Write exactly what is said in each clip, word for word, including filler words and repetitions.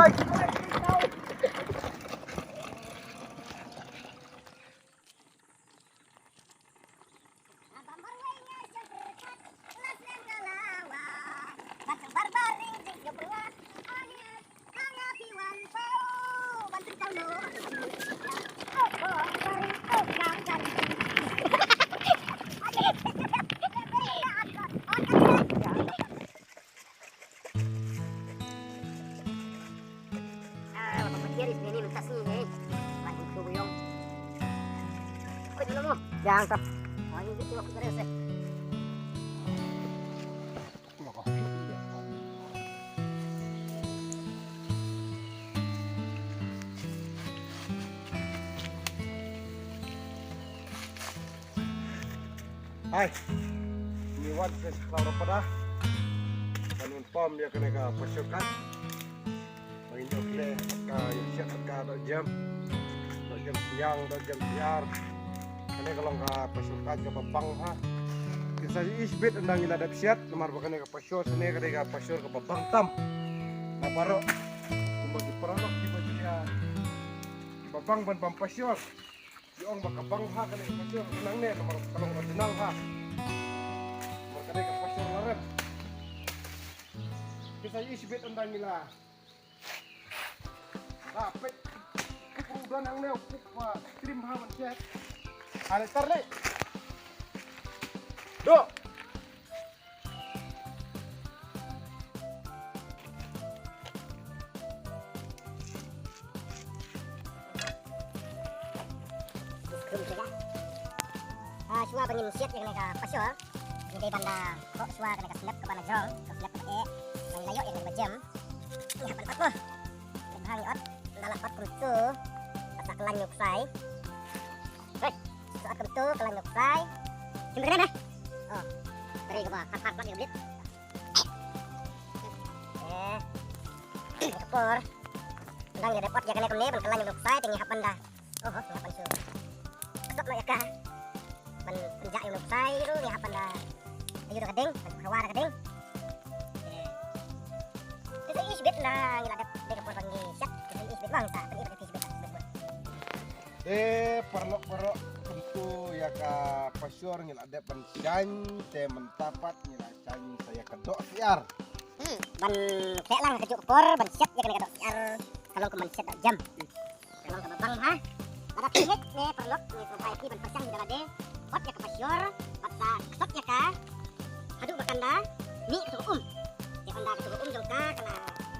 Ah, ba pakiar is nini mentas ni, eh. Mai, aku buyong. Kau dulu mo. Jangan kau. Mai, ini tu aku beres, eh. Hai. Ngi wan ka khlaw Rapada ban wan pom ïa kane ka pasture kat. Ba ngin ïoh khleh ka ïoh shet ka doh jem. Doh jem siang, doh jem siar. Kane ka long ka pasture kat kaba bang bha. Ki sa ïohi shibit ynda ngi la dep shet namar ba kane ka pasture sane ka dei ka pasture kaba bang tam. Na baroh kumba ki paralok kiba ju ïa kiba bang ban bam pasture. Ki ong ba ka bang bha kane ka pasture ka nangne namar ka long original bha. Namar kane ka pasture la rem. Ki sa ïohi shibit ynda ngi la da peit. Puk ruh da nangne puk ba krim bha ban shet. Ale tar le. Doh. Ah, shuwa ba ngin shet ïa kane ka pasture, ngi dei ban da khoh shuwa kane ka slab kaba na jrong, ka slab kaba eh, ba ngi la ïoh ïa kane kaba jem. Ngi hap ban ot mo. Ngi hap ban ot, ynda la ot kumtu, bad sa kylla ïa u ksai. Hei, sa ot kumtu, kylla ïa u ksai. Shim kane na. Oh, kane kaba khar khar ïa ka blit. Eh, ka por. Ynda ngi la dep ot ïa kane kumne ban kylla ïa u ksai te ngi hap ban da. Oh, ngi hap ban shu stop noh ïa ka. Ban pynjah ïa u ksai ruh ngi hap ban da. Ayu da ka ding, ban hawa da ka ding. Eh. Te sa ïohi shibit ynda ngi la dep dei ka por ba ngi shet. Te sa ïohi shibit bang sa pynïoh da ka shibit shibit. Te paralok baroh kumtu ïa ka pasture ngi la dep ban shaiñ te mynta pat ngi la shaiñ sa ïa ka doh syiar. Hmm, ban khleh lang ha kajuh ka por ban shet ïa kane ka doh syiar ka long kum ban shet doh jem. Hmm. Ka long kaba bang bha. Lada phi ngeit ne paralok ngi sngewbha ïa phi ban pyrshang hi da lade. Ot ïa ka pasture bad sa sot ïa ka haduh ba kan da mih katu ka um. Te ynda katu ka um jong ka ka la,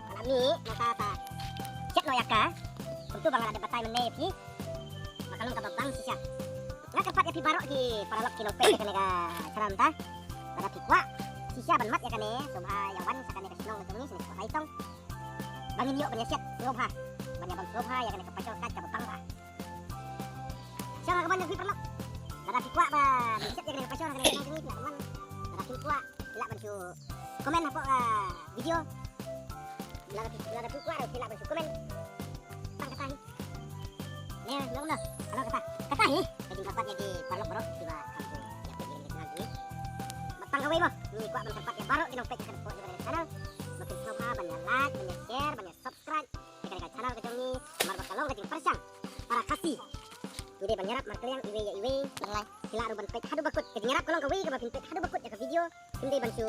ka la mih nangta sa shet noh ïa ka. Kumtu ba nga la dep batai mynne ïa phi. Ba ka long kaba bang shisha. Nga kyrpad ïa phi baroh ki paralok ki nongpeit ïa kane ka channel mynta. Lada phi kwah shisha ban mad ïa kane, sngewbha ïa wan sha kane ka shnong ka jong ngi, sha kane ka Raitong. Ba ngin ïoh ban ïa shet sngewbha. Ban ïa bam sngewbha ïa kane ka pasture kat kaba bang bha. Sha nga ka mon ïa phi paralok. Lada phi kwah ban shet ïa kane ka pasture ha kane ka shnong jong ngi, phi lah ban wan. Lada phi kwah, phi lah ban shu comment hapoh, ah, video. Lada phi, lada phi kwah ruh phi lah ban shu comment. Tang kata hi. Ne, ne, ne. Hello, kata. Kata hi. Ka jingkyrpad ïa ki paralok baroh kiba kham ju ïa peit ïa kane ka channel jong ngi. Bad tang kawei mo, ngi kwah ban kyrpad ïa baroh ki nongpeit ïa kane ka channel. Ba kin sngewbha ban ïa like, ban ïa share, ban ïa subscribe ïa kane ka channel ka jong ngi. Namar ba ka long ka jingpyrshang para Khasi. Ngi dei ban ïarap markylliang iwei ïa iwei. Phi lah ruh ban peit haduh ba kut. Ka jingïarap ka long kawei kaba phin peit haduh ba kut ïa ka video. Phim dei ban shu,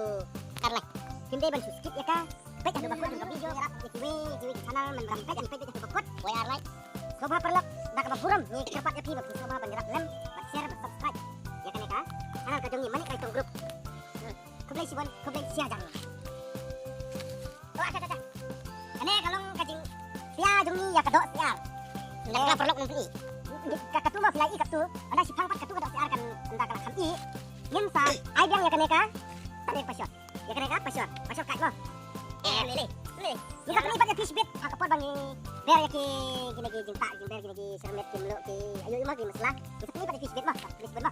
kar lai. Phim dei ban shu skip ïa ka. Peit haduh ba kut jong ka video. Ïarap ïa kiwei, kiwei ki channel, men ban peit, peit haduh ba kut. Wei ar lai. Sngewbha paralok, da kaba burom ngi kyrpad ïa phi ba phin sngewbha ban ïarap lem, ban share, ban subscribe ïa kane ka channel ka jong ngi Manik Raitong Group. Hmm. Khublei shibun, khublei shihajar. Oh, acha, acha, acha. Kane ka long ka jingpia jong ngi ïa ka doh syiar. Nda ka paralok ngi. Ka, katu ma phi la i katu. Ynda shipang pat katu ka doh syiar kan ynda ka la kham i. Ngin sa ai biang ïa kane ka. Kane ka pasture. Ïa kane ka pasture. Pasture kat mo. Eh, lei, lei. Lei. Ngi sa pyni pat ïa phi shibit ha ka por ba ngi ber ïa ki, kine ki jingtah, ki jingber, kine ki syrmet, ki mluh, ki ayu, imo ki masala. Ngi sa pyni pat ïa phi shibit mo. Phi shibit mo.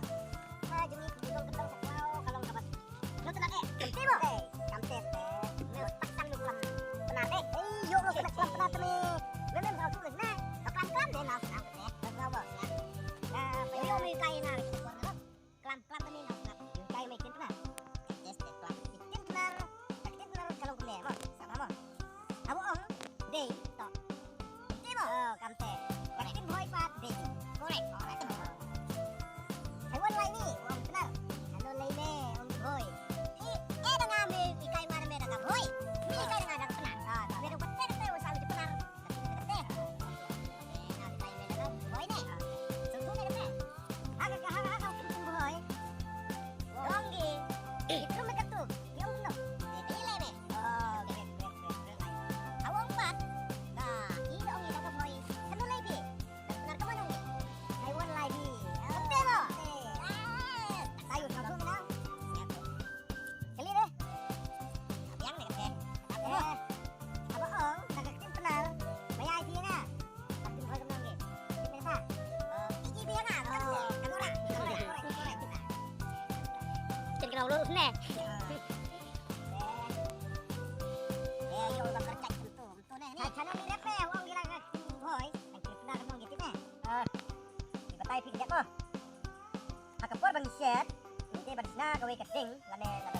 Ha jong ngi ki long ka dong sa khlaw, ka long kaba Lo tena eh, kam test eh. Kam test eh. Me pas tang lo klam pnar eh. Eh, yo lo klam pnar tene. Me me mau tu na. Lo klam klam deh mau klam eh. Lo mau bos na. Na, pe yo me kai na. Klam klam tene na klam. Kai me kin pnar. Test eh klam. Kin pnar. Kin pnar kalau kene mo. Sama mo. Abo ong. Dei. Prank. Oh, prank. Hei, wan lai ni, wan Pnar. Hello, lai ne, wan Bhoi. I, eh, da nga me, i kai ma me da ka Bhoi. Me i kai da nga da ka Pnar. Ah, da me da ka Pnar, da me da ka Pnar. Da me da ka Pnar. Eh, na kai me da ka Bhoi ne. Sum tu me da ka Pnar. Aga ka, aga, aga, sum tu Bhoi. Dong gi. Itu me ka tu. Yung no. Itu le me. Oh, great, great, great, great. Awang pat. Ka, i dong i da ka Bhoi. Kanu lai bi. Nar ka manung ni. Taiwan lai di. Betul lo. Sayur kampung na. Kali deh. Biang ni kete. Apa? Apa ong? Nak kin Pnar. Maya di na. Kin hoi kemnang ni. Kita sa. Iji biang ah. Kamu ora. Kamu ora. Kamu ora kita. Kin kenal lu ne. Eh, yo bakar cak tu. Channel ni dep eh, ong ila ka Bhoi. Tang ki Pnar nong gitu ne. Ah. Ki batai phi kajak ko. Ha ka por ba ngi shet, ngi te ban shna kawei ka ding lane la